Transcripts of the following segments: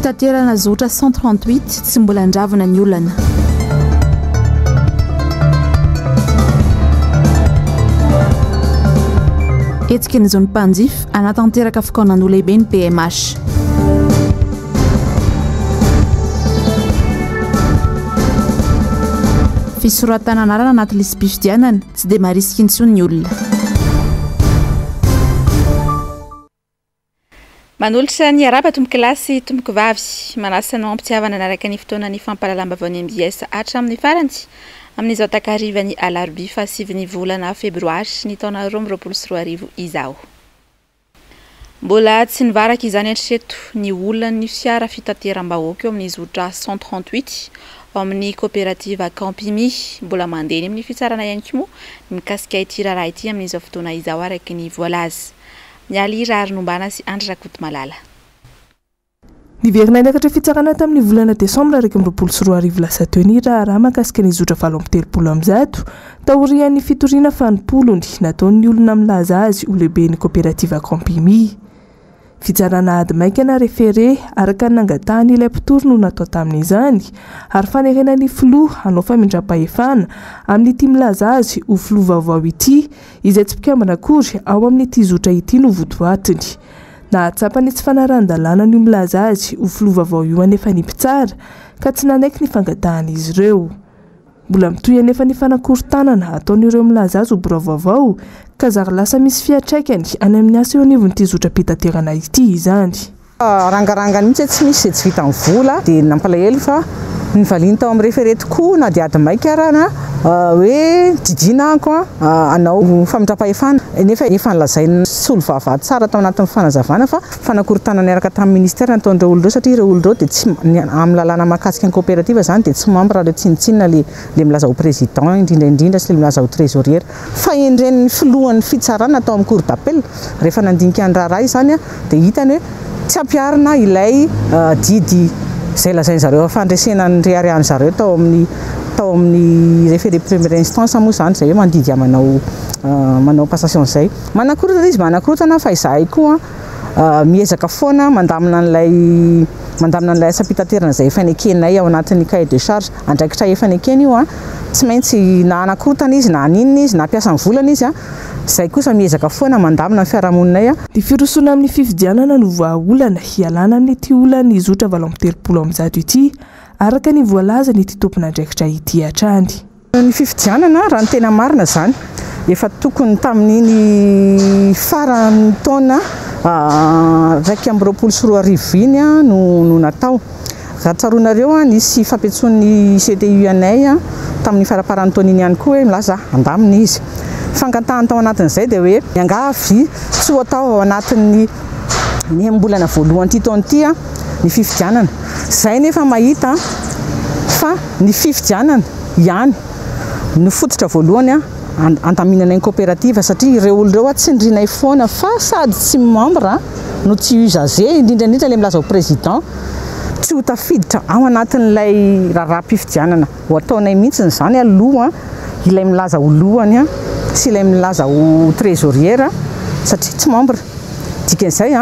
Fitaterana zotra 138, tsy mbola andravona ny olana. Hetsiky ny zon'ny mpanjifa, hanatanteraka fikaonandoha lehibe ny PMH. Fisoratana anarana anaty lisi-pifidianana, tsy dia marisika intsony ny olona. Manolotra ny arahaba tompokolahy sy tompokovavy. Manasa anao am-pitiavana hanaraka ny fotoanan'ny fampahalalam-baovaon'ny mbs hatramin'ny farany amin'izao takarivan'ny alarobia fahasivin'ny volana febroary ny taona 2022 izao. Mbola tsy nivaraka izany hatreto ny olan'ny fiara fitateram-bahoaka eo amin'ny zotra 138 ao amin'ny koperativa Campimi. Mbola mandeha eny amin'ny fitsarana ihany koa moa ny mikasika ity raharaha ity amin'izao fotoana izao araka ny voalaza. Mialy Raharinombana sy Andry Rakotomalala. Niverina niakatra fitsarana tamin'ny volana desambra 2021 lasa teo ny raharaha mahakasika ny zotra 138 taorian'ny fitoriana fanimpolony nataon'ny olona milaza azy ho lehiben'ny koperativa Campimi. Fitsarana ady maika na référé araka ny nangatahan'ilay mpitory no natao tamin'izany ary fanerena ny filoha hanao famindram-pahefana amin'ity milaza azy ho filoha vaovao ity izay tsy mpikambana akory ao amin'ity zotra ity no votoatiny. Nahatsapa ny tsy fanarahan-dalàna an'io milaza azy ho filoha vaovao io anefa ny mpitsara ka tsy nanaiky ny fangatahan'izy ireo. Mbola mitohy anefa ny fanakorontanana ataon'ireo milaza azy ho birao vaovao ka zary lasa misy fiantraikany any amin'ny asa eo anivon'ity zotram-pitaterana ity izany. Rangarangany mihitsy hoe tsy misy izay tsy vitan'ny vola dia nampalahelo fa nivaliany tao amin'ny référé tokoa na dia ady maika ara na hoe didiana ako hanao famindram-pahefana nefa efa nolazain'ny solovava tsara tao anatin'ny fanazavana fa fanakorontanana niaraka tamin'ny ministère nataon'ireo olona ireo satria ireo olona ireo dia tsy amin'ny lalàna mahakasika ny coopérative izany dia tsy membre ireo tsinontsinona le le milaza ho président indrindra indrindra sy le milaza ho trésorier. Fahendren'ny filohan'ny fitsarana tao amin'ny cour d'appel rehefa nandinika ny raharaha izany dia hitany hoe tsy ampiharina ilay didy izay lazain-dry zareo fa fandresena ny reharehan-dry zareo tao amin'ny tao amin'ny référé première instance moa izany izay hoe mandidy manao manao passation izay. Manakorontana izy manakorontana fa izahay koa miezaka foana mandamina an'ilay mandamina an'ilay asam-pitaterana izay efa nekenay ao anatin'ny cahier de charge. Andraikitra efa nekena io an, tsy maintsy na hanakorontana izy na haninona izy na hampiasa ny volany izy an, izay kosa miezaka foana mandamina ny fiarahamoninay an. Ny firosoana amin'ny fifidianana no vahaolana hialana amin'ity olan'ny zotra 138 ity, araka ny voalazan'ity tompon'andraikitra ity hatrany. Ny fifidianana, raha ny tena marina izany, efa tokony tamin'iny faran'ny taona 2021 iny no natao. Raha tsaroanareo, nisy fampiantsoan'ny CTU anay tamin'ny faramparan'ny taona iny ihany koa hoe milaza handamina izy. Fangatahany tao anatin'izay dia hoe miangavy tsy ho atao ao anatin'ny enim-bolana voalohan'ity taona ity ny fifidianana. Izay nefa mahita fa ny fifidianana ihany no fototra voalohany handaminana ny coopérative satria ireo olona ireo tsindrinay foana fa sady tsy membre no tsy usager, indrindra indrindra ilay milaza ho président tsy ho tafiditra ao anatin'ilay raharaham-pifidianana ho ataonay mihitsy izany aloha ilay milaza ho lohany sy ilay milaza ho trésorière satria tsy membre. Dikan'izay,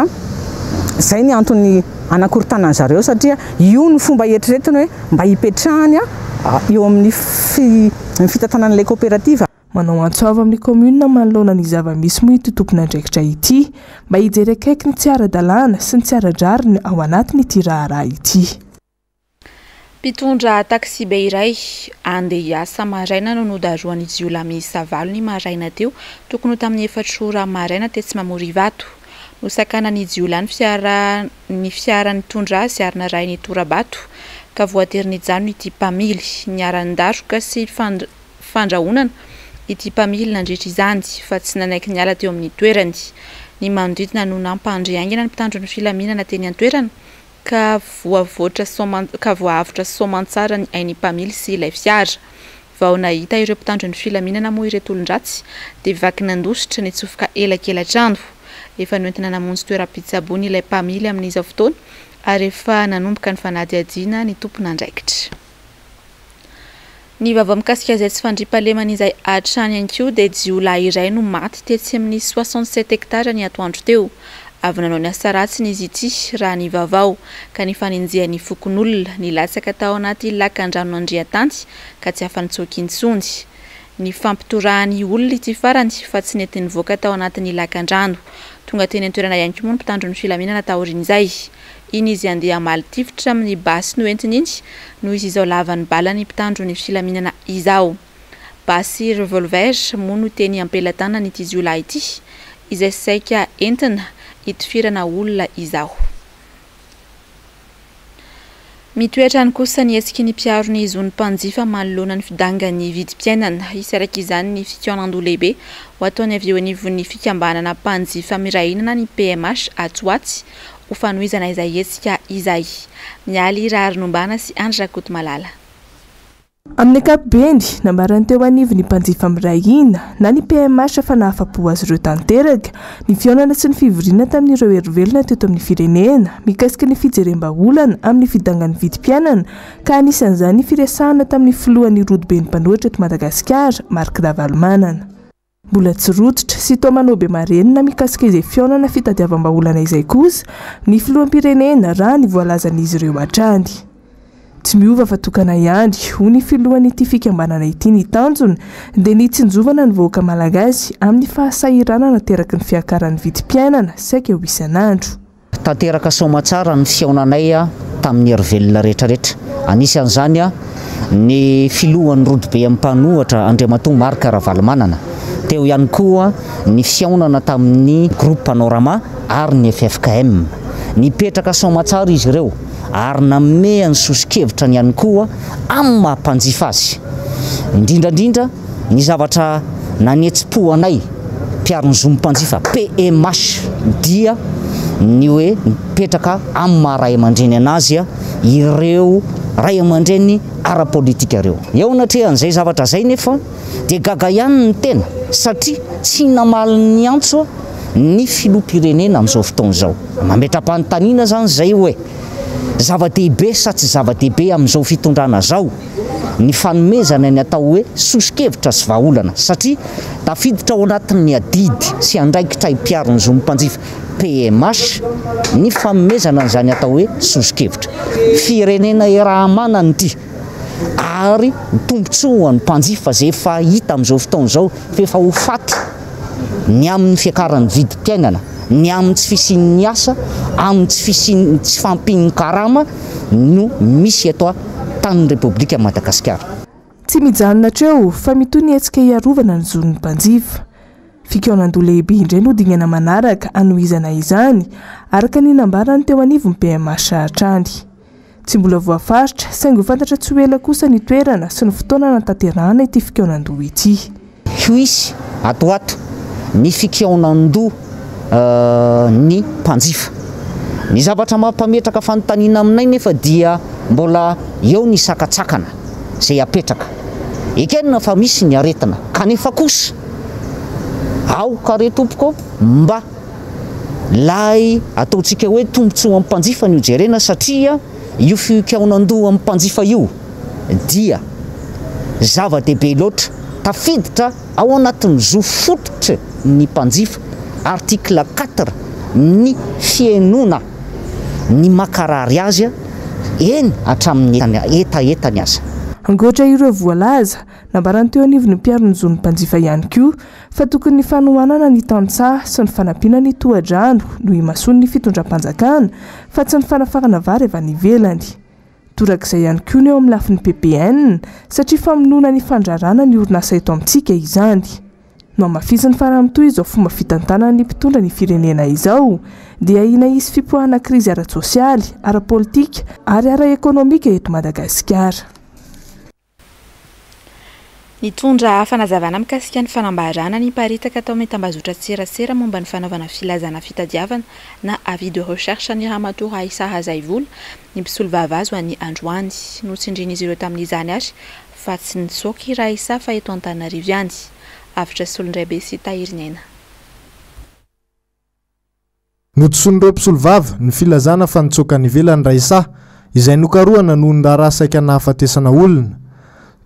izay ny antony hanakorontanana zareo satria io no fomba eritreretiny hoe mba hipetrahany eo amin'ny fitantanana ilay coopérative. Manao antso avo amin'ny kaominina manoloana ny zava-misy moa ity tompon'andraikitra ity mba hijery akaiky ny tsy ara-dalàna sy ny tsy ara-drariny ao anatin'ity raharaha ity. Mpitondra taksibe iray handeha hiasa maraina no nodarohan'ny jiolahy miisa valo ny maraina teo, tokony ho tamin'ny efatra ora maraina tetsy Mamory Ivato. Nosakanan'ny jiolahy ny fiara ny fiara nitondra azy ary narahiny tora-bato ka voatery nijanona ity mpamily. Niharan-daroka sy fandrahonana ity mpamily nandritra izany fa tsy nanaiky niala teo amin'ny toerany. Ny manodidina no nampandre haingana ny mpitandro ny filaminana teny an-toerana ka voavoatra ka voaavotra soamantsara ny ain'ny mpamily sy ilay fiara. Vao nahita ireo mpitandro ny filaminana moa ireto olon-dratsy dia vaky nandositra nitsofoka elakela-trano. Efa noentina namonjy toeram-pitsaboana ilay mpamily amin'izao fotoana ary efa nanomboka ny fanadihadiana ny tompon'andraikitra. Ny vaovao mikasika izay tsy fandriampahalemana izay hatrany ihany koa dia jiolahy iray no maty tetsy amin'ny 67 hectares ny atoandro teo. Avy nanao ny asa ratsiny izy ity, raha ny vaovao, ka nifanenjehan'ny fokonolona, nilatsaka tao anaty lakan-dranon'Andriatanty ka tsy afa-nitsoaka intsony. Nifampitorahan'ny olona ity farany fa tsy nety nivoaka tao anatin'ny lakan-drano. Tonga teny an-toerana ihany koa moa ny mpitandro ny filaminana taorian'izay. Iny izy handeha hamaly tifitra amin'ny basy noentiny iny no izy izao lavan'ny balan'ny mpitandro ny filaminana izao. Basy revolver moa no teny am-pelatanan'ity jiolahy ity izay saika entina hitifirana olona izao. Mitohy hatrany kosa ny hetsiky ny mpiaro ny zon'ny mpanjifa manoloana ny fidangan'ny vidim-piainana. Hisy araka izany ny fikaonandoha lehibe ho ataony avy eo anivon'ny fikambanana mpanjifa miray hina na ny PMH atsy ho atsy ho fanohizana izay hetsika izay. Mialy Raharinombana sy Andry Rakotomalala. Amin'ny ankapobeny, nambaran'ny teo anivon'ny mpanjifa miray hina na ny PMH fa nahafa-po azy ireo tanteraka ny fihaonana sy ny fivoriana tamin'ireo herivelona teto amin'ny firenena mikasika ny fijerem-bahaolana amin'ny fidangan'ny vidim-piainana ka anisan'izany ny firesahana tamin'ny filohan'ny rodoben'ny mpanohitra eto Madagasikara, Marc Ravalomanana. Mbola tsy rototra sy toa manao be marenina mikasika izay fihaonana fitadiavam-bahaolana izay kosa ny filoham-pirenena raha ny voalazan'izy ireo hatrany. Tsy miova fa tokana ihany, hoy ny filohan'ity fikambanana ity ny tanjona dia ny hitsinjovana ny vahoaka malagasy amin'ny fahasahiranana ateraky ny fiakaran'ny vidim-piainana saika ho isan'andro. Tanteraka soamatsara ny fihaonanay tamin'ny herivelona rehetrarehetra. Anisan'izany ny filohan'ny rodobe mpanohatra Andriamatoa Marc Ravalomanana. Teo ihany koa ny fihaonana tamin'ny Groupe Panorama ary ny ffkm. Nipetraka soamatsara izy ireo ary nanome ny soso-kevitrany ihany koa amin'ny maha mpanjifa azy. Indrindra indrindra Ny zavatra nanetsi-po anay mpiaro ny zon'ny mpanjifa, PMH, dia ny hoe mipetraka amin'ny maha ray aman-dreny anazy ireo ray aman-dreny ara-politika ireo. Eo anatrehan'izay zavatra izay nefa dia gaga ihany ny tena satria tsy namaly ny antso ny filoham-pirenena amin'izao fotoana izao. Mametra-panontaniana izany izay hoe zava-dehibe sa tsy zava-dehibe amin'izao fitondrana izao? ny fanomezana ny atao hoe soso-kevitra sy vahaolana satria tafiditra ao anatin'ny adidy sy andraikitray mpiaro ny zon'ny mpanjifa, PMH, ny fanomezana an'izany atao hoe soso-kevitra. Firenena iaraha-manana ity ary tombontsoa ho an'ny mpanjifa izay efa hita amin'izao fotoana izao fa efa ho faty ny amin'ny fiakaran'ny vidim-piainana, ny amin'ny tsy fisian'ny asa, amin'ny tsy fisian'ny tsy fahampian'ny karama no misy eto an-tanin'ny Repoblika Madagasikara. Tsy mijanona hatreo fa mitohy ny hetsika hiarovana ny zon'ny mpanjifa. Fikaonandoha lehibe indray no dingana manaraka hanohizana izany, araka ny nambaran'ny teo anivon'ny PMH hatrany. Tsy mbola voafaritra, saingy ho fantatra tsy ho ela kosa ny toerana sy ny fotoana hanatanterahana ity fikaonandoha ity. Hisy ato ho ato ny fikaonandoha ny mpanjifa. Ny zavatra mampametraka fanontaniana aminay nefa dia mbola eo ny sakantsakana izay apetraka. Ekena fa misy ny aretina kanefa kosa aoka re tompoko mba Ilay ataontsika hoe tombontsoan'ny mpanjifa no jerena satria io fikaonandohan'ny mpanjifa io dia zava-dehibe loatra, tafiditra ao anatin'ny zo fototry ny mpanjifa, article quatre, ny fihainoana ny mankarary azy, eny hatramin'ny hetahetany aza. Ankoatra ireo voalaza, nambaran'ny teo anivon'ny mpiaro ny zon'ny mpanjifa ihany koa fa tokony ny fanohanana ny tantsaha sy ny fanampiana ny tohadrano no imasoan'ny fitondram-panjakana fa tsy ny fanafarana vary avy any ivelany. Torak'izay ihany koa ny eo amin'ny lafiny ppn satria famonoana ny fandrarana ny orinasa eto amintsika izany. Nohamafisiny fa raha mitohy izao fomba fitantanan'ny mpitondra ny firenena izao dia ahiana hisy fipoahana krizy ara-tsosialy, ara-politika ary ara-ekonomika eto Madagasikara. Nitondra fanazavana mikasika ny fanambarana niparitaka tao amin'ny tambazotran-tserasera momba ny fanaovana filazana fitadiavana na avis de recherche ny Ramatoa Raissa Razaivola ny mpisolovava azy ho an'ny androany. Notsindrian'izy ireo tamin'izany ary fa tsy nitsoaka i Raissa fa eto Antananarivo ihany. Avotra Solondraibe sy Tahiriniaina. Nodisoin'ireo mpisolovava ny filazana fa nitsoaka any ivelany Raissa, izay nokarohana noho ny raharaha saika nahafatesana olona.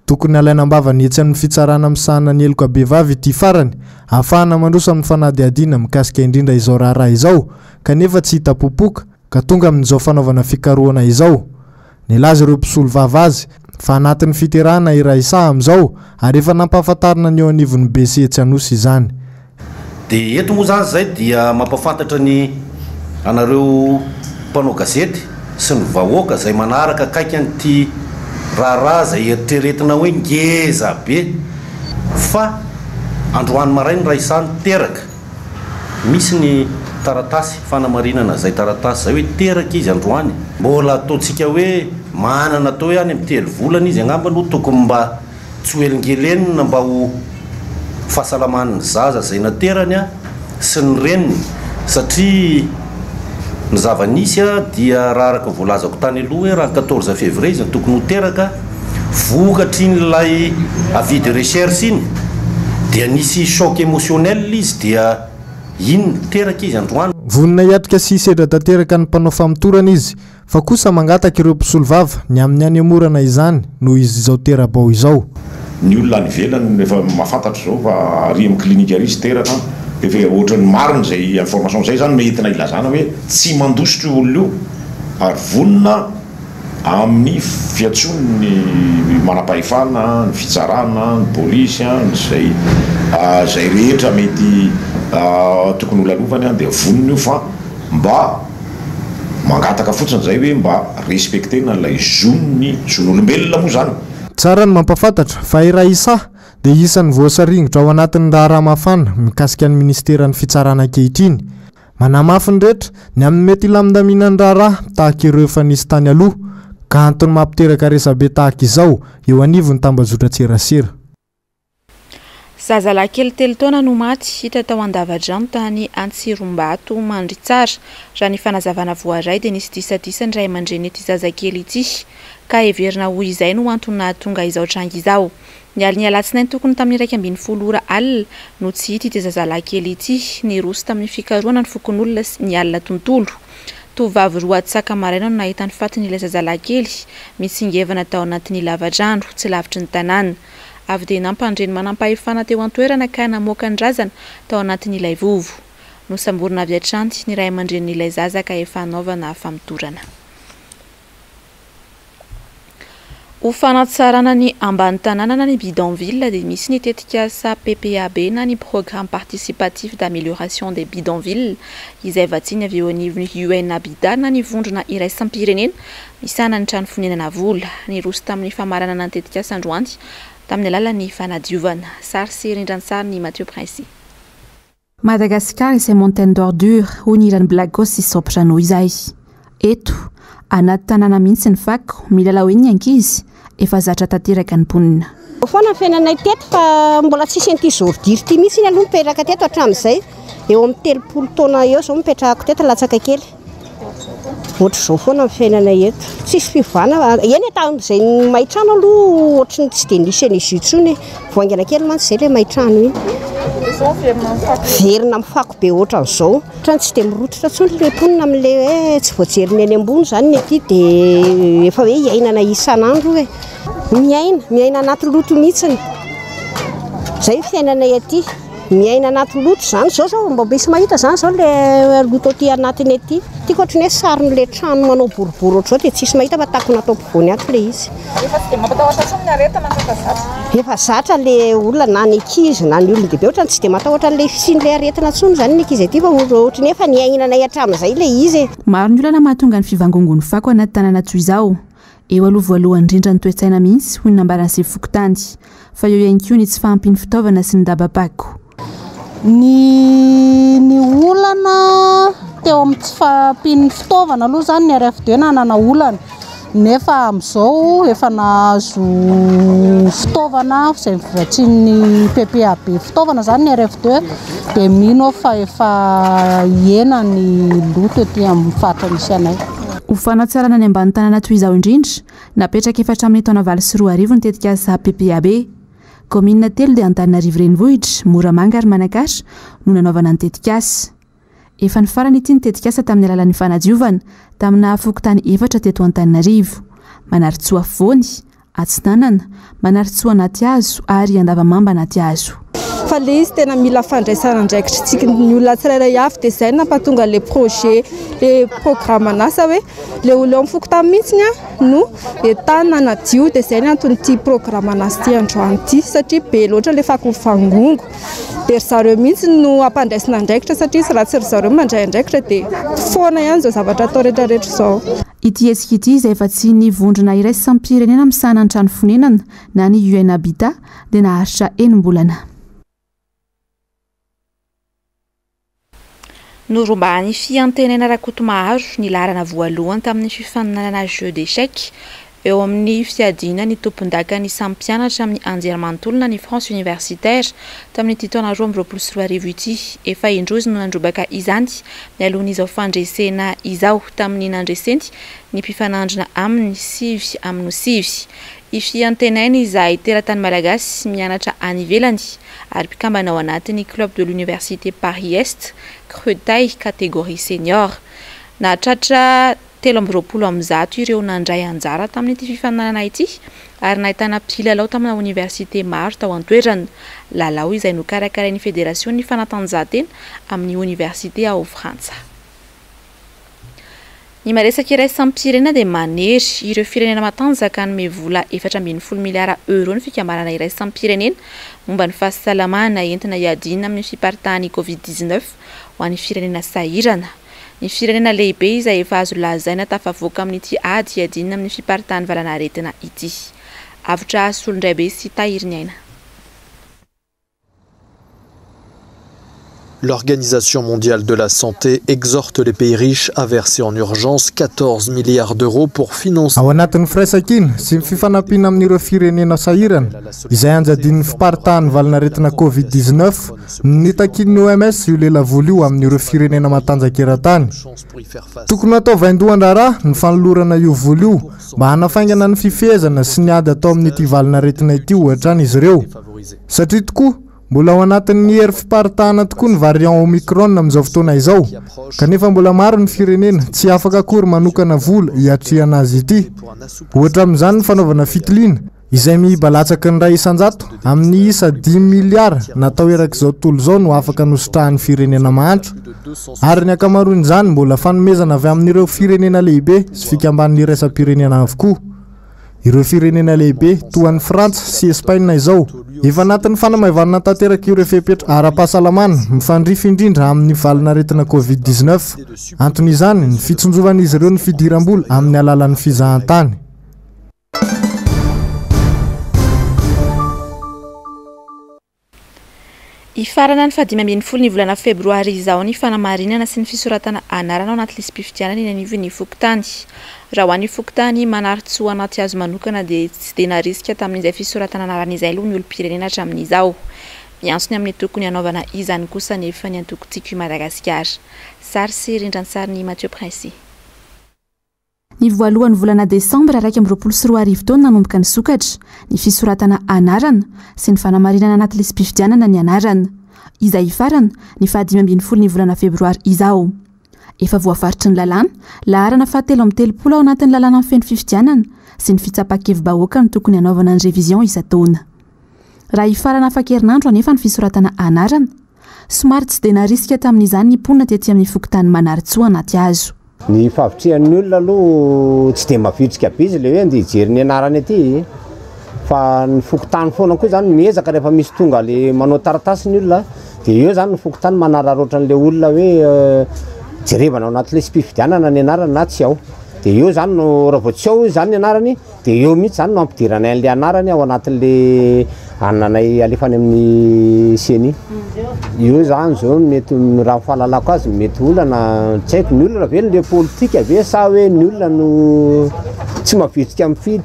Tokony halaina am-bavany etsy amin'ny fitsarana misahana ny heloka bevava ity farany, ahafahana mandroso amin'ny fanadihadiana mikasika indrindra izao raharaha izao, kanefa tsy hita popoka, ka tonga amin'izao fanaovana fikarohana izao. Nilaza ireo mpisolovava azy, fa anatin'ny fiterahana i Raissa amin'izao, ary efa nampahafantarina ny eo anivon'ny BC etsy Anosy izany. Dia eto moa izany izay dia mampafantatra ny anareo mpanao gazety sy ny vahoaka izay manaraka akaiky an'ity raharaha izay eritreretina hoe ngeza be fa androany maraina Raissa no teraka. Misy ny taratasy fanamarinana izay taratasy izay hoe teraka izy androany. Mbola ataontsika hoe manana atao hoe any amin'ny telo volana izy angamba no tokony mba Tsy ho elingelenina mba ho fahasalaman'ny zaza izay naterany sy ny reniny satria ny zava-nisy dia raha araka ny voalazako tany aloha hoe raha ny 14 février izy no tokony ho teraka, vokatr'in'ilay avis de recherche iny dia nisy choc émotionnel izy dia iny no teraka izy androany. Vonona hiatrika sy hisedra tanteraka ny mpanao famotorana izy Fa kosa mangataka ireo mpisolovava ny amin'ny hanemorana izany noho izy izao tera-bao izao. Ny olona any ivelany no efa mahafantatra izao fa ary amin'ny clinique ary izy teraka an, efa ohatran'ny marina izay information izay izany no entina ilazana hoe tsy mandositra io olona io ary vonona amin'ny fiantsoan'ny manampahefana, ny fitsarana, ny polisy an, izay izay rehetra mety tokony holalovany an dia vonona io fa mba Mangataka fotsiny zay hoe mba respecter-na ilay zon'ny zon'olombelona moa zany. Tsara ny mampafantatra fa i Raissa dia isan'ny voasaringotra ao anatin'ny raharaha mafana mikasika ny minisiteran'ny fitsarana ankehitriny. Manamafy ny rehetra ny amin'ny mety hilamindaminan'ny raharaha tahaka ireo efa nisy tany aloha ka antony mampiteraka resabe tahaka izao eo anivon'ny tambajotran-tserasera. Zazalahy kely telo taona no maty hita tao Andavadrano tany Antsirombato Mandritsara. Raha ny fanazavana voaray dia nisy disadisa ny ray aman-drenin'ity zazakely ity ka heverina ho izay no antony nahatonga izao tranga izao. Ny alin'ny alatsinainy tokony tamin'ny 11 ora alina no tsy hita ity zazalahy kely ity. Niroso tamin'ny fikarohana ny fokonolona sy ny alina tontolo. Tovovavy roa atsaka maraina no nahita ny fatin'ilay zazalahy kely mitsingevana tao anatin'ny lavadrano tsy lavitry ny tanàna. Avy dia nampandre ny manampahefana teo an-toerana ka namoaka ny razana tao anatin'ilay vovo. Nosamborina avy hatrany ny ray aman-drenin'ilay zaza ka efa hanaovana famotorana. Ho fanatsarana ny ambany tanàna na ny bidonville dia misy ny tetikasa PPAB na ny Programme Participatif d'Amélioration des Bidonvilles izay vatsiany avy eo anivon'ny UN Habitat na ny vondrona iraisam-pirenena Misahana ny trano fonenana vola. Niroso tamin'ny famaranana ny tetikasa androany tamin'ny alalan'ny fanadiovana. Sary sy rindran-tsarin'i Mathieu Princi. Madagascar et ses montagnes d'ordures, hoy ny hiran'i Black Ghost sy Soprano izay. Eto, anaty tanàna mihitsy ny fako, milalao eny ny ankizy, efa zatra tanteraka ny mponina. Eo foana ny fiainanay teto fa mbola tsisy an'ity ordure ity mihitsy aloha nipetraka teto hatramin'izay. Eo amin'ny 30 taona eo izao nipetrahako teto latsaka kely. Ohatr'izao foana ny fiainanay eto. Tsisy fiovana. Eny e, tamin'izay may trano aloha ohatry ny tsy dia nisy an'izy io intsony e. Vao haingana kely mantsy izay ilay may trano iny. Miverina amin'ny fako be ohatran'izao. Ohatran'ny tsy dia mirototra intsony ilay mponina amin'ilay hoe tsy voajery ny eny ambony izany ny aty dia efa hoe iainana isan'andro io e. Miaina, miaina anaty loto mihitsiny. Izay ny fiainanay aty. Miaina anaty loto izany izao zao, mba misy mahita izany izao le loto aty anatiny aty. Tiako ohatry ny hoe saron'ilay trano manao boribory ohatr'izao dia tsisy mahita fa takona ato ampovoany ato ilay izy. Efa tsy dia mampatahotra intsony ny aretina fa efa zatra. Efa zatra ilay olona na ny ankizy na ny olon-dehibe ohatran'ny tsy dia matahotra an'ilay fisian'ilay aretina intsony izany ny ankizy aty fa ohatry ny efa niainanay hatramin'izay ilay izy e. Maro ny olana mahatonga ny fivangongoan'ny fako anaty tanàna toy izao. Eo aloha voalohany indrindra ny toe-tsaina mihitsy, hoy ny nambaran'ny sefo fokontany. Fa eo ihany koa ny tsy fahampian'ny fitaovana sy ny dabapako. Ny ny olana teo amin'ny tsy fahampian'ny fitaovana aloha izany ny RFD nanana olana nefa amin'izao efa nahazo fitaovana izay voatsian'ny PPAB fitaovana izany ny RFD dia mino aho fa efa hihena ny loto ety amin'ny faritra misy anay. Ho fanatsarana ny ambany tanàna toy izao indrindra, napetraka efa hatramin'ny taona 2008 ny tetikasa PPAB. Kaominina telo dia Antananarivo Renivohitra, Moramanga ary Manakara no nanaovana ny tetikasa. Efa nifarana ity ny tetikasa tamin'ny alalan'ny fanadiovana tamina fokontany efatra teto Antananarivo. Manarintsoa afovoany. Atsinanana, Manarintsoa Anatihazo ary Andavamamba Anatihazo. Fa le izy tena mila fandraisana andraikitra tsika ny olona tsirairay avy dia izay no nampatonga le projet le programme an'asa hoe le olona eo amin'ny fokontany mihitsy no entanina hanadio dia izay ny anton'ity programme an'asa ity androany ity satria be loatra le fako mivangongo dia ry zareo mihitsy no ampandraisina andraikitra satria raha tsy ry zareo mandray andraikitra dia foana ihany izao zavatra atao rehetrarehetra izao. Ity hetsika ity izay vatsian'ny vondrona iraisam-pirenena misahana ny trano fonenana na ny UN Habitat dia naharitra enim-bolana. Norombahan'i Fiantenaina Rakotomaharo ny laharana voalohany tamin'ny fifaninanana jeu d'échecs eo amin'ny fiadiana ny tompondakan'ny samy mpianatra amin'ny anjerimanontolo na ny France Universitaire tamin'ity taona 2022 ity. Efa indroa izy no nandrobaka izany mialohan'izao fandresena izao tamin'ny nandreseny ny mpifanandrina aminy sivy amin'ny sivy. I Fiantenaina izay teratany malagasy mianatra any ivelany ary mpikambana ao anatin'ny Club de l'Université Paris Est, Creteil, catégorie senior. Nahatratra 123 ireo nandray anjara tamin'ity fifaninanana ity ary nahitana mpilalao tamina oniversite maro tao an-toerana. Lalao izay nokarakarain'ny Federasion'ny fanatanjahantena amin'ny oniversite ao Frantsa. Ny maresaka iraisam-pirenena dia manery ireo firenena matanjaka hanome vola 14 miliara euro ny fikambanana iraisam-pirenena momba ny fahasalamana entina hiadiana amin'ny fiparitahan'ny Covid 19 ho an'ny firenena sahirana. Ny firenena lehibe izay efa azo lazaina tafavoaka amin'ity ady hiadiana amin'ny fiparitahan'ny valanaretina ity. Avotra Solondraibe sy Tahiriniaina. L'Organisation mondiale de la santé exhorte les pays riches à verser en urgence 14 milliards d'euros pour financer. Ao anatin'ny firaisankina sy ny fifanampiana amin'ireo firenena sahirana izay anjadian'ny fiparitahan'ny valanaretina Covid 19 no nitakian'ny OMS io lelavola io amin'ireo firenena matanjaka eran-tany. Tokony hatao vaindohan-draharaha ny fanolorana io vola io mba hanafaingana ny fifehezana sy ny ady atao amin'ity valanaretina ity hoy hatrany izy ireo. Satria tokoa, mbola ao anatin'ny hery fiparitahana tokoa ny variant Omicron amin'izao fotoana izao, kanefa mbola maro ny firenena tsy afaka akory manokana vola hiatrehana azy ity. Ohatra amin'izany ny fanaovana fitiliana, izay miiba latsaky ny 1% amin'ny isa 5 miliara natao erak'izao tontolo izao no afaka nositrahan'ny firenena mahantra, ary ny ankamaroan'izany mbola fanomezana avy amin'ireo firenena lehibe sy fikamban'ny iraisam-pirenena avokoa. Ireo firenena lehibe toa an'i Frantsa sy Espaina izao, efa anatin'ny fanamaivanana tanteraka ireo fepetra ara-pahasalamana mifandrify indrindra amin'ny valanaretina Covid 19. Anton'izany ny fitsinjovan'izy ireo ny fidiram-bola amin'ny alalan'ny fizahantany. Hifarana ny faha-15 ny volana febroary izao ny fanamarinana sy ny fisoratana anarana ao anaty lisi-pifidianana eny anivon'ny fokontany. Raha ho an'ny fokontany Manarintsoa Anatihazo manokana dia tsy dia narisika tamin'izay fisoratana anarana izay aloha ny olom-pirenena hatramin'izao. Miantso ny amin'ny tokony hanaovana izany kosa anefa ny antoko Tiako i Madagasikara. Sary sy rindran-tsarin'i Mathieu Princi. Ny voalohan'ny volana desambra 2021 teo no nanomboka nisokatra ny fisoratana anarana sy ny fanamarinana anaty lisi-pifidianana ny anarana, izay hifarana ny faha-15 ny volana febroary izao. Efa voafaritry ny lalàna, laharana faha-33 ao anatin'ny lalàna mifehy ny fifidianana sy ny fitsapan-kevi-bahoaka no tokony hanaovana ny révision isan-taona. Raha hifarana afak'herinandro anefa ny fisoratana anarana, somary tsy dia narisika tamin'izany ny mponina tety amin'ny fokontany Manarintsoa Anatihazo. Ny fahavitrihan'ny olona aloha tsy dia mavitrika be izy ilay hoe andeha hijery ny anarany aty e. Fa ny fokontany foana koa izany miezaka rehefa misy tonga le manao taratasy ny olona dia eo izany ny fokontany manararaotra an'ilay olona hoe jerevana ao anaty lisi-pifidianana ny anarany na tsy ao. Dia eo izany no raha vao tsy ao izany ny anarany Dia eo mihitsy izany no ampidiranay an'ilay anarany ao anatin'ilay ananay alefa any amin'ny ceni. Io izany izao no mety, raha ny fahalalako azy, mety olana, tsy haiko, ny olana ve le politika ve sa hoe ny olona no tsy mavitrika mifidy?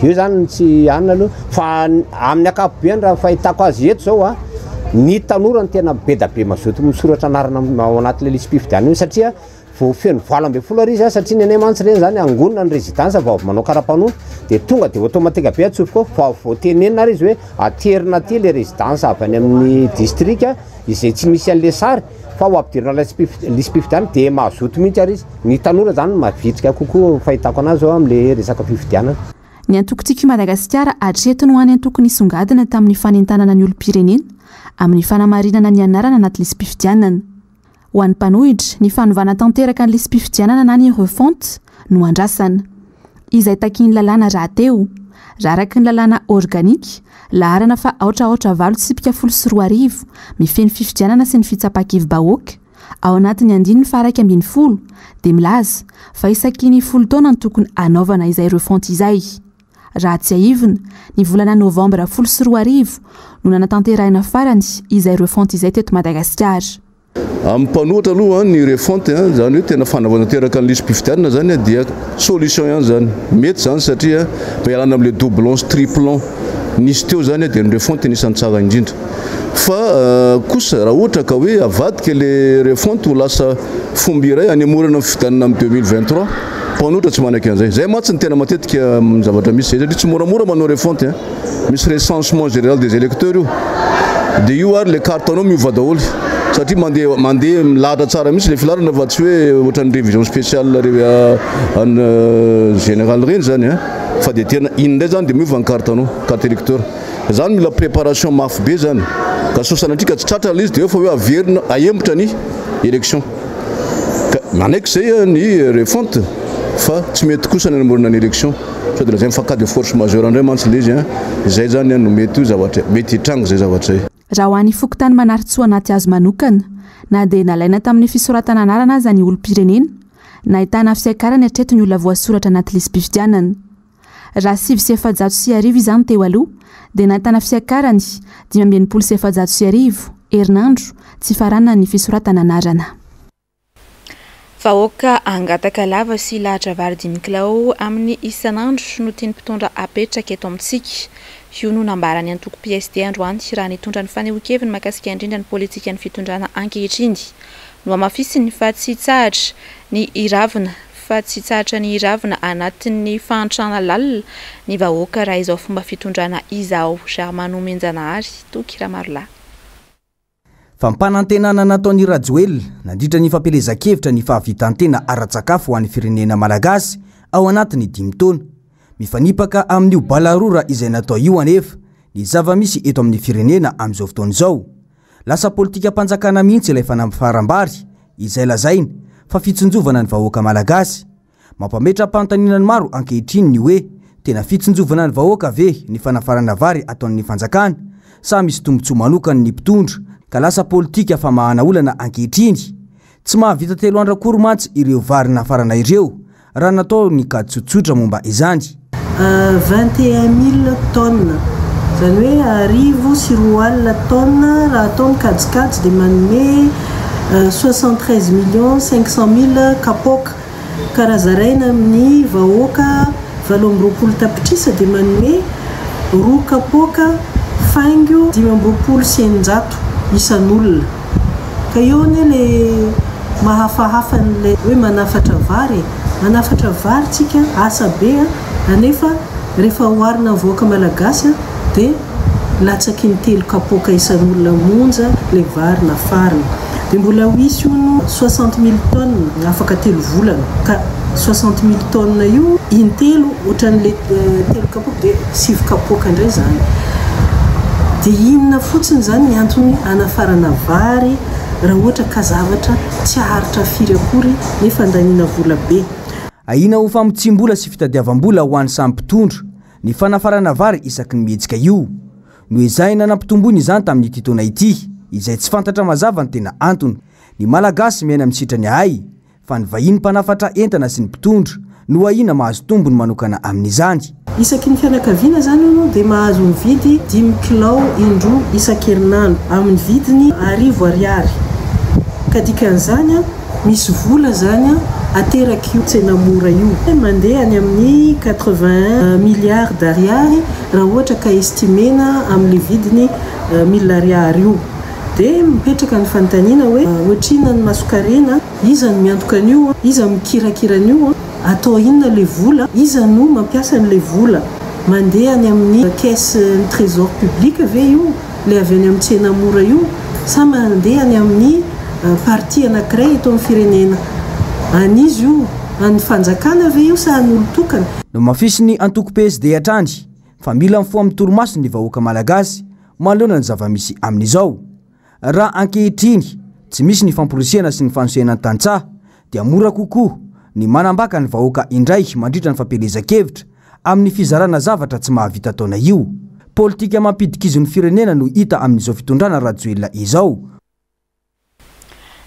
Io izany no tsy anona aloha, fa amin'ny ankapobeny raha ny fahitako azy eto izao an, ny tanora no tena be da be mazoto misoratra anarana ao anatin'ilay lisi-pifidianana io satria Vao feno 18 ary izy a, satria ny anay mantsy ireny zany angonina ny résidence vao avy manao karapanondro de tonga de automatique be atsofoka ao, vao vao tenenina ary izy hoe aterina aty le résidence avy any amin'ny district izay tsy misy an'le sary fa ho ampidirina lisi-pifidianana de mazoto mihitsy ary izy, ny tanora zany no mavitrika kokoa fahitako anazy zao amle resaka fifidianana. Ny antoko Tiako i Madagasikara hatreto no hany antoko nisongadina tamin'ny fanentanana ny olom-pirenena amin'ny fanamarinana ny anarana anaty lisi-pifidianana. Ho an'ny mpanohitra, ny fanovana tanteraka ny lisi-pifidianana na ny refonte no andrasana. Izay takian'ny lalàna rahateo. Raha araka ny lalàna organique, laharana faha aotra aotra valo tsipika 2010, mifehy ny fifidianana sy ny fitsapan-kevi-bahoaka, ao anatin'ny andininy faha 11 dia milaza fa isaky ny folo taona no tokony hanaovana izay refonte izay. Raha tsiahivina, ny volana novambra 2010 no nanatanterahina farany izay refonte izay teto Madagasikara. Amin'ny mpanohitra aloha ny refonte, izany hoe tena fanavaozana tanteraka ny lisi-pifidianana izany dia solution ihany izany. Mety izany satria mba hialana amin'ilay doublon sy triplon nisy teo izany dia ny refonte anisan'ny tsara indrindra. Fa kosa raha ohatra ka hoe avadika ilay refonte ho lasa fomba iray hanemorana ny fifidianana amin'ny 2023, mpanohitra tsy manaiky an'izay. Izay mantsy no tena matetika amin'ny zavatra misy izay satria tsy moramora manao refonte. Misy recensement général des électeurs io. Dia io ary ilay carte anao miova daholo satria mandeha mandeha milahatra tsara mihitsy ilay filaharana fa tsy hoe ohatran'ny révision spéciale générale ireny izany fa dia tena iny indray izany dia miova ny carte anao, carte électeur. Zany mila préparation mafy be zany ka sao sanatria ka tsy tratra ilay izy dia eo fa hoe averina ahemotra ny élection. Ka manaiky zay ny refonte fa tsy mety kosa ny hanemorana ny élection. Sao dia lazainy fa cas de force majeure indray mantsy ilay izy an. Izay zany no mety ho zavatra mety hitranga izay zavatra izay. Raha ho an'ny fokontany Manarintsoa Anatihazo manokana, na dia nalaina tamin'ny fisoratana anarana aza ny olom-pirenena, nahitana fiakarany hatreto ny olona voasoratra anaty lisi-pifidianana. Raha 1409 izany teo aloha dia nahitana fiakarany 1465 herinandro tsy faranan'ny fisoratana anarana. Vahoaka hangataka lava sy lahatra vary dimy kilao amin'ny isan'andro no tian'ny mpitondra hapetraka eto amintsika. Io no nambaran'ny antoko PSD androany raha nitondra ny fanehoan-keviny mahakasika indrindra ny politikan'ny fitondrana ankehitriny. Nohamafisiny fa tsy hitsahatra ny hiravina fa tsy hitsahatra ny hiravina anatin'ny fahantrana lalina ny vahoaka raha izao fomba fitondrana izao. Germain Nomenjanahary, Toky Ramarolahy. Fampanantenana nataon'i Rajoelina nandritra ny fampielezan-kevitra ny fahavitan-tena ara-tsakafo ho an'ny firenena malagasy ao anatin'ny dimy taona. Mifanipaka amin'io balarora izay natao io anefa ny zava-misy eto amin'ny firenena amin'izao fotoana izao. Lasa politikam-panjakana mihitsy ilay fanafaram-bary izay lazaina fa fitsinjovana ny vahoaka malagasy. Mampametra-panontaniana ny maro ankehitriny ny hoe tena fitsinjovana ny vahoaka ve ny fanafarana vary ataon'ny fanjakana sa misy tombontsoa manokany ny mpitondra ka lasa politika famahana olana ankehitriny? Tsy mahavita telo andro akory mantsy ireo vary nafarana ireo raha natao ny kajy tsotsotra momba izany. 21000 tonnes, izany hoe 1200 tonnes raha atao ny kajikajy dia manome 73 millions 500 mille kapoaka, ka raha zaraina amin'ny vahoaka 28 tapitrisa dia manome roa kapoaka faingo 625 isan'olona. Ka eo anie le mahafahafa an'ilay hoe manafatra vary e! Manafatra vary tsika, asa be a! Anefa rehefa oharina amin'ny vahoaka malagasy dia latsaky ny telo kapoaka isan'olona monja ilay vary nafarina. Dia mbola ho hisy hono 60 mille tonnes afaka telo volana. Ka 60 mille tonnes io intelo ohatran'ilay telo kapoaka dia sivy kapoaka indray izany. Dia inona fotsiny izany ny antony hanafarana vary raha ohatra ka zavatra tsy haharitra firy akory nefa andaniana vola be. Ahiana ho famotsiam-bola sy fitadiavam-bola ho an'ny samy mpitondra ny fanafarana vary isaky ny mihetsika io. Noezahina nampitomboina izany tamin'ity taona ity, izay tsy fantatra mazava ny tena antony. Ny Malagasy miaina amin'ny sitrany ahay, fa ny vahiny mpanafatra entana sy ny mpitondra no ahiana mahazo tombony manokana amin'izany. Isaky ny fianakaviana izany hono dia mahazo mividy dimy kilao indroa isan-kerinandro amin'ny vidiny 1000 ariary. Ka dikan'izany misy vola izany aterak'io tsena mora io. Mandeha any amin'ny 81 milliards d'ariary raha ohatra ka estimena amin'ilay vidiny mille ariary io. Dia mipetraka ny fanontaniana hoe ohatrinona ny masonkarena? Iza no miantoka an'io? Iza no mikirakira an'io? Atao inona ilay vola? Iza no mampiasa an'ilay vola? Mandeha any amin'ny caisse ny trésor public ve io, ilay avy any amin'ny tsena mora io, sa mandeha any amin'ny parti anankiray eto amin'ny firenena? An'iza io? An'ny fanjakana ve io sa an'olon-tokana? Nohamafisin'ny antoko PSD hatrany fa mila mifoha amin'ny torimasony ny vahoaka malagasy manoloana ny zava-misy amin'izao. Raha ankehitriny tsy misy ny famporisihana sy ny fanosehana ny tantsaha dia mora kokoa ny manambaka ny vahoaka indray mandritra ny fampielezan-kevitra amin'ny fizarana zavatra tsy mahavita taona io. Politika mampidi-kizo ny firenena no hita amin'izao fitondrana Rajoelina izao.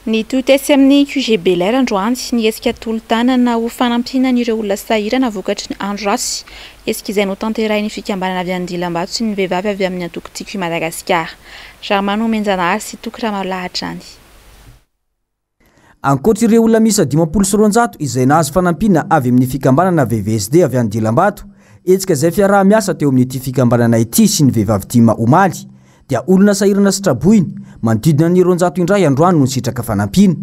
Nitohy tetsy amin'ny QG Bel'Air androany ny hetsika tolo-tanana ho fanampiana an'ireo olona sahirana vokatry ny andro ratsy. Hetsika izay notanterahin'ny fikambanana avy any Dilambato sy ny vehivavy avy amin'ny antoko Tiako i Madagasikara. Germain Nomenjanahary sy Toky Ramarolahy hatrany. Ankoatra ireo olona miisa 250 izay nahazo fanampiana avy amin'ny fikambanana VVSD avy any Dilambato, hetsika izay fiaraha-miasa teo amin'ity fikambanana ity sy ny vehivavy tim omaly, dia olona sahirana sy traboina, manodidina ny 200 indray androany no nisitraka fanampiana.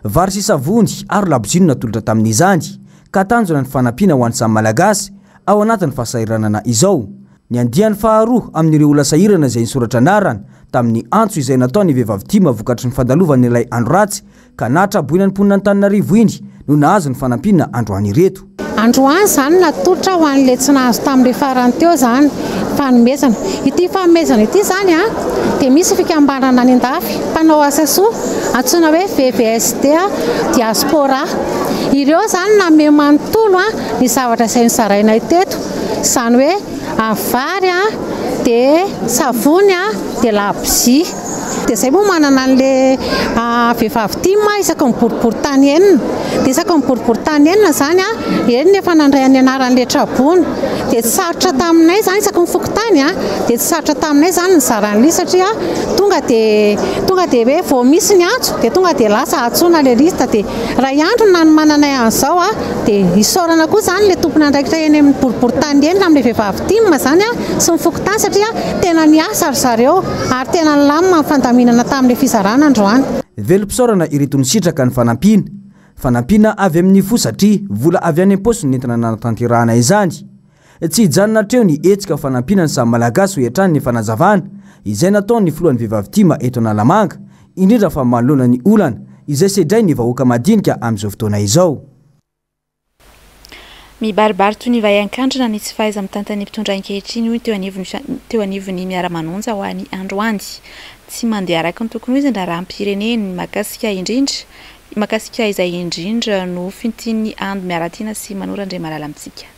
Vary sy savony ary labozia no natolotra tamin'izany, ka tanjona ny fanampiana ho an'ny samy Malagasy ao anatin'ny fahasahiranana izao. Ny andiany faharoa amin'ireo olona sahirana izay nisoratra anarana tamin'ny antso izay nataon'ny vehivavy tim vokatry ny fandalovan'ilay andro ratsy ka nahatraboina ny mponin'Antananarivo iny no nahazo ny fanampiana androany ireto. Androany izany natolotra ho an'ilay tsy nahazo tamin'ilay farany teo izany fanomezana. Ity fanomezana ity izany dia misy fikambanana any an-dafy mpanao asa soa antsoina hoe VVSD Diaspora. Ireo izany nanome manontolo ny zavatra izay nozarainay teto, izany hoe vary dia savony dia labozia. Dia izay moa manana an'ilay vehivavy tim isaky ny boriborintany enina. Dia isaky ny boriborintany enina izany, enina efa nandray ny anaran'ilay traboina. Dia tsy sarotra taminay izany isaky ny fokontany, dia tsy sarotra taminay izany nizara an'ilay izy satria tonga dia tonga dia hoe vao misy ny antso dia tonga dia lasa antsoina ilay liste. Dia iray andro no nanomananay an'izao dia isaorana koa izany ilay tompon'andraikitra eny amin'ny boriborintany enina amin'ilay vehivavy tim izany sy ny fokontany satria tena niasa ry zareo. Ary tena nilamina ny fandaminana tamin'ilay fizarana androany. Velom-pisaorana ireto nisitraka ny fanampiana. Fanampiana avy amin'ny fo satria vola avy any am-paosiny nentina nanatanterahana izany. Tsy hijanona hatreo ny hetsika ho fanampiana ny samy Malagasy hoy hatrany ny fanazavana izay nataon'ny filohan'ny Vehivavy Tim eto Analamanga, indrindra fa manoloana ny olana izay sedrain'ny vahoaka madinika amin'izao fotoana izao. Mibaribary toy ny vay an-kandrina ny tsy fahaiza-mitantan'ny mpitondra ankehitriny, hoy ny teo anivon'ny teo anivon'ny Miara-manonja ho an'ny androany. Tsy mandeha araka ny tokony ho izy ny raharaham-pirenena, mahakasika indrindra mahakasika izay indrindra no fintin'ny Ando Miaratiana sy Manoro Andriamalala amintsika.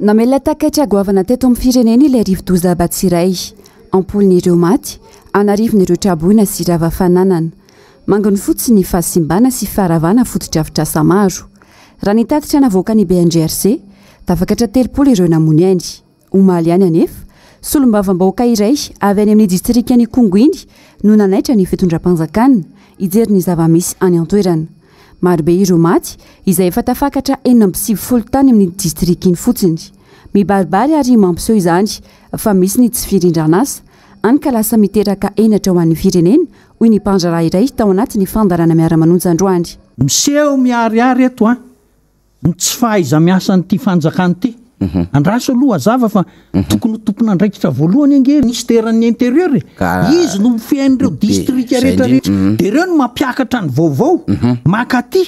Namela takaitra goavana teto amin'ny firenena ilay rivodoza Batsirai. Am-polony ireo maty, an'arivony ireo traboina sy rava fananana. Manginy fotsiny ny fahasimbana sy faharavana fotodrafitrasa maro. Raha ny tatitra navoakan'ny BNGRC, tafakatra 30 ireo namoy ainy. Omaly ihany anefa, solombavambahoaka iray avy any amin'ny distrikan'Ikongo iny no nanaitra ny fitondram-panjakana hijery ny zava-misy any an-toerana. Marobe ireo maty, izay efa tafakatra 96 tany amin'ny distrika iny fotsiny. Mibaribary ary mampiseho izany fa misy ny tsy firindran'asa, hany ka lasa miteraka henatra ho an'ny firenena hoy ny mpandraharaha iray tao anatin'ny fandaharana Miara-manonja androany. Miseho miharihary eto an, ny tsy fahaiza-miasan'ity fanjakana ity. Andraso aloha hazava fa tokony ho tompon'andraikitra voalohany ange minisiteran'ny intérieur e. Izy no mifehy an'ireo distrika rehetra rehetra. Dia ireo no mampiakatra ny vaovao mankaty.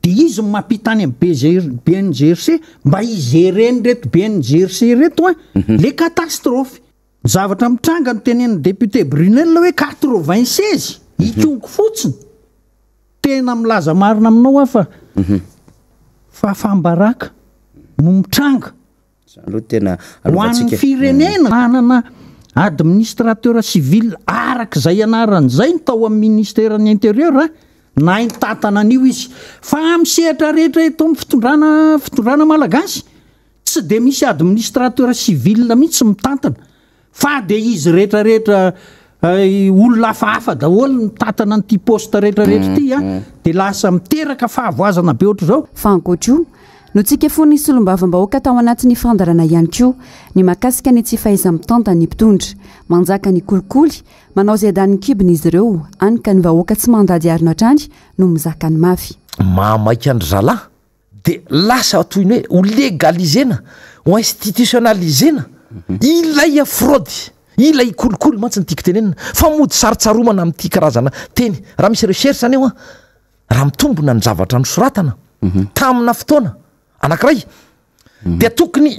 Dia izy no mampita any amin'ny BNGRC mba hi-gérer-n'ireto BNGRC ireto an, les catastrophes. Ny zavatra mitranga no tenenin'ny député Brunelle hoe 96 Ikongo fotsiny. Tena milaza marina aminao aho fa fahafaham-baraka no mitranga. Izany aloha tena Ho an'ny firenena manana administrateur civil araka izay anarany izay ny tao amin'ny ministeran'ny intérieur nahay nitantana an'io izy. Fa amin'ny sehatra rehetra eto amin'ny fitondrana fitondrana malagasy Tsy dia misy administrateur civil mihitsy mitantana fa dia izy rehetra rehetra olona hafahafa daholo no mitantana an'ity poste rehetra rehetra ity a, dia lasa miteraka fahavoazana be ohatr'izao. Fa ankoatra io, notsikafonin'ny solombavambahoaka tao anatin'ny fandaharana ihany koa ny mahakasika ny tsy fahaiza-mitantan'ny mpitondra. Manjaka ny kolikoly, manao izay danin'ny kibony izy ireo, hany ka ny vahoaka tsy mandady harona hatrany no mizaka ny mafy. Mahamaika an-dry zalahy de lasa toy ny hoe ho legaliser-na, ho institutionnaliser-na ilay fraude, ilay kolikoly mantsy no tiako tenenina, fa mody sarotsaromana amin'ity karazana teny, raha misy recherche anie hoa, raha mitombina ny zavatra nosoratana tamina fotoana anankiray. Dia tokony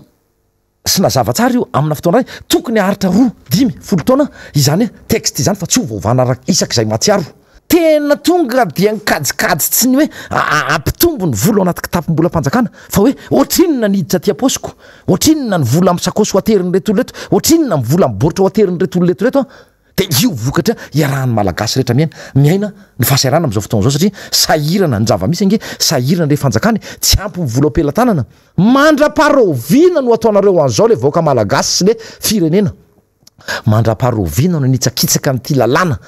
sy nazava tsara io amina fotoana iray, tokony haharitra roa, dimy, folo taona izany texte izany fa tsy ho voavahana araka isak'izay mahatsiaro. Tena tonga dia ny kajikajy tsy ny hoe hampitombo ny vola ao anaty kitapom-bolam-panjakana fa hoe ohatrinona ny hiditra aty am-paosiko, ohatrinona ny vola amin'ny sakaosy ho aterin'ireto olona ireto, ohatrinona ny vola amin'ny baoritra ho aterin'ireto olona ireto ireto an! Dia io vokatra iarahan'ny Malagasy rehetra miaina, miaina ny fahasahiranana amin'izao fotoana izao satria sahirana ny zava-misy ange, sahirana ilay fanjakana e, tsy ampy ny vola ao am-pelatanana. Mandra-paharoviana no ataonareo an'izao ilay vahoaka Malagasy sy ilay firenena? Mandra-paharoviana no hanitsakitsaka an'ity lalàna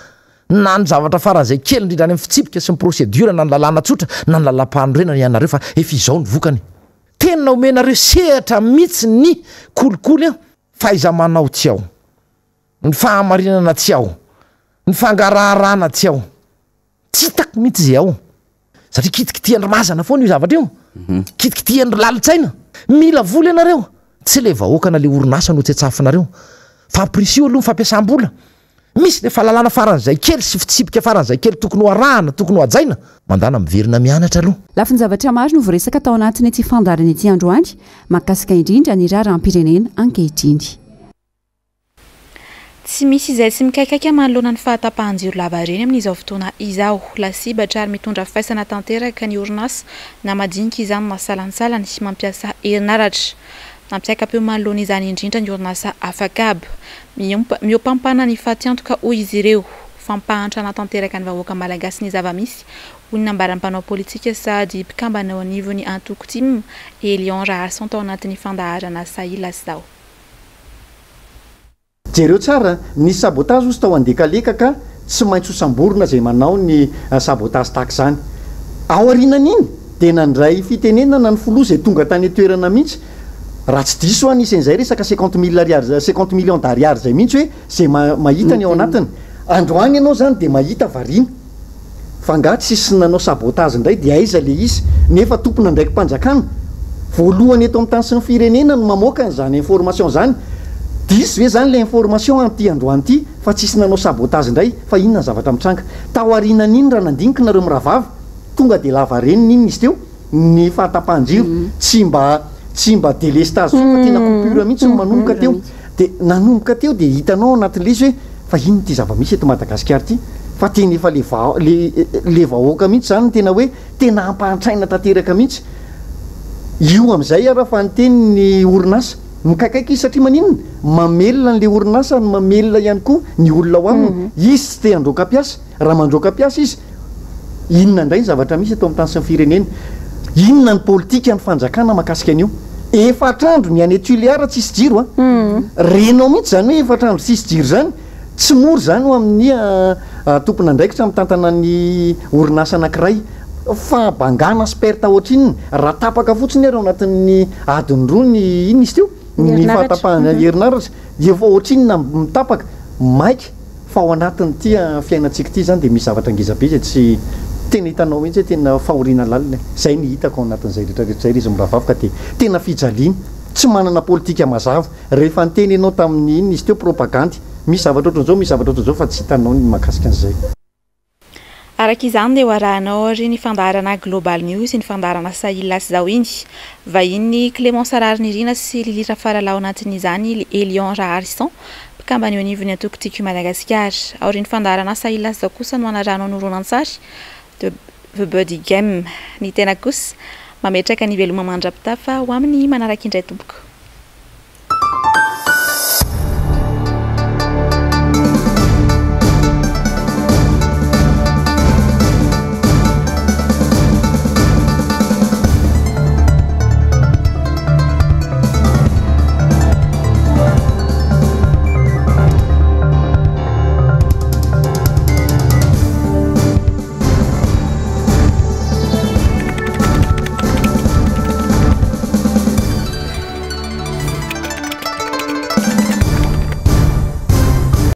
na ny zavatra faran'izay kely indrindra any amin'ny fitsipika sy ny procédure na ny lalàna tsotra na ny lalàm-panorenana ianareo fa efa izao ny vokany. Tena omenareo sehatra mihitsy ny kolikoly an! Fahaiza-manao tsy ao. Ny fahamarinana tsy ao. Ny fangaraharana tsy ao. Tsy hitako mihitsy izay ao. Satria kitikitihan-dry mazana foana io zavatra io. Kitikitihan-dry lalin-tsaina. Mila vola ianareo. Tsy ilay vahoaka na ilay orinasa no tsetsafinareo. Fa ampirisiho aloha ny fampiasam-bola. Misy ilay fahalalana faran'izay kely sy fitsipika faran'izay kely tokony ho arahana, tokony ho hajaina. Mandàna miverina mianatra aloha. Lafin-javatra maro no voaresaka tao anatin'ity fandaharana ity androany, mahakasika indrindra ny raharaham-pirenena ankehitriny. Tsy misy izay tsy mikaikaika manoloana ny fahatapahan-jiro lavareny amin'izao fotoana izao. Lasibatra ary mitondra faisana tanteraka ny orinasa na madinika izany na salantsalany mampiasa herinaratra. Nampiaka-peo manoloana izany indrindra ny orinasa Afakab. Mihoampampana ny fatiantoka hoy izy ireo. Fampahantrana tanteraka ny vahoaka malagasy ny zava-misy hoy ny nambaran'ny mpanao politika sady mpikambana eo anivon'ny antoko tim, Elion Raharison tao anatin'ny fandaharana Sahila Zao. Jereo tsara, nisy sabotage ozy tao Andekaleka ka tsy maintsy ho samborina izay manao ny sabotage tahaka izany. Aorianan'iny dia nandray fitenenana ny filoha izay tonga tany an-toerana mihitsy, raha tsy diso aho nisy an'izay resaka cinquante mille ariary, cinquante millions d'ariary izay mihitsy hoe izay mahita ny ao anatiny. Androany ianao izany dia mahita variana. Fa nga tsisy nanao sabotage indray dia aiza le izy nefa tompon'andraiki-panjakana voalohany eto amin'ny tany sy ny firenena no mamoaka an'izany information zany, diso ve zany le information an'ity androany ity fa tsisy nanao sabotage indray fa inona ny zavatra mitranga taorianan'iny raha nandinika nareo mirahavavy tonga dia lavarenina iny izy teo ny fahatapahan-jiro tsy mba tsy mba délestage intsony fa tena coupure mihitsy no manomboka teo dia nanomboka teo dia hitanao ao anatin'ilay izy hoe fa inona ity zava-misy eto Madagasikara ity fa tena efa le va le le vahoaka mihitsy izany no tena hoe tena ampahantraina tanteraka mihitsy io amin'izay ara fa niteny ny orinasa mikaikaika izy satria maninona mamelona an'ilay orinasa ary mamelona ihany koa ny olona ao aminy izy tsy te handroaka mpiasa Raha mandroaka mpiasa izy, inona indray ny zavatra misy eto amin'ny tany sy ny firenena? Inona ny politikan'ny fanjakana mahakasika an'io? Efatr'andro ny any Tuléar tsisy jiro a! Renao mihitsy izany hoe efatr'andro tsisy jiro izany, tsy mora izany ho amin'ny tompon'andraikitra mitantana ny orinasa anankiray. Fahabangana sy perte ohatrinona? Raha tapaka fotsiny ary ao anatin'ny adiny roa ny inona izy teo? Ny fahatapahana herinaratra, efa ohatrinona mitapaka? Maika. Fa ao anatin'ity fiainantsika ity izany dia misy zavatra ngeza be izay tsy tena hitanao mihitsy hoe tena fahoriana lalina e. Izay no hitako ao anatin'izay rehetra rehetra izay ry izy mirahavavy ka dia tena fijaliana. Tsy manana politika mazava. Rehefa niteny ianao tamin'ny inona izy teo propagandy, misy zavatra ohatran'izao, misy zavatra ohatran'izao fa tsy hitanao ny mahakasika an'izay. Araka izany dia ho arahanao ary ny fandaharana Global News iny fandaharana Sahila sy Zaho iny. Vahiny Clémence Raharinirina sy Lily Rafaralahy ao anatin'izany Elion Raharison, mpikambana eo anivon'ny antoko Tiako i Madagasikara. Aorian'ny fandaharana Sahila sy Zaho kosa no hanarahanao ny horonantsary The The Buddy Game. Ny tena kosa mametraka ny veloma mandra-pitafa ho amin'ny manaraka indray tompoko.